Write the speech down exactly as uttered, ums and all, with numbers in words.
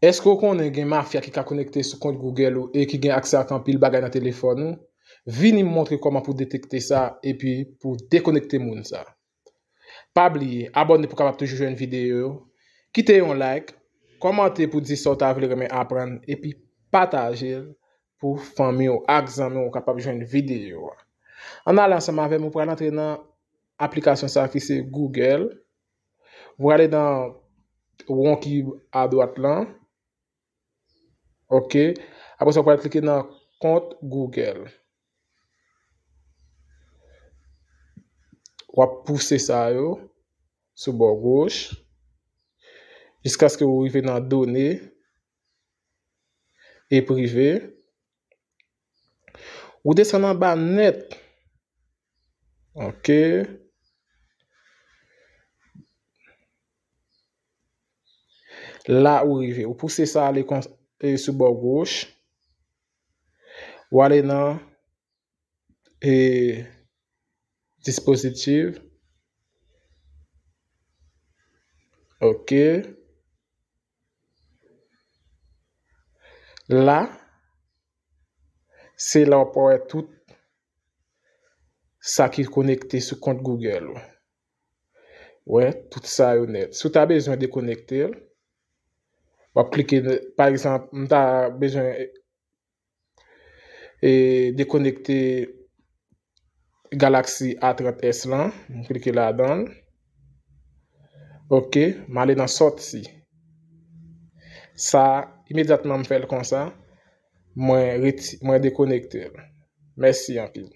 Èske w konnen gen mafya ki ka konekte sou kont Google ou e ki gen aksè ak anpil bagay nan telefòn ou? Vini m montre kòman pou detekte sa epi pou dekonekte moun sa. Pa bliye abòne pou w kapab toujou jwenn videyo yo. Kite yon like, kòmante pou di sa w ta vle renmen aprann, epi pataje l pou fanmi w ak zanmi w kapab jwenn videyo a. Ann ale ansanm avè m, ou pral antre nan aplikasyon sa ki se Google. Ou prale nan won ki adwat lan. Ok. Apre sa, ou pral klike nan kont Google. W ap pouse sa yo sou bò goch jiskaske ou rive nan done e prive. Ou desann anba nèt. Ok. La ou rive. Ou pouse sa ale kon, e, sou bò goch. Ou ale nan, e, dispositif. Ok. La, se la w ap wè tout sa ki konekte sou kont Google ou. Wè, tout sa yo nèt. Si w ta bezwen dekonekte l, w ap klike, pa egzanp, m ta bezwen, e, dekonekte Galaxy A trant S lan, m klike ladan l. Ok, m ale nan sòti. Sa, imedyatman m fè l konsa, mwen reti-, mwen dekonekte l. Mèsi anpil.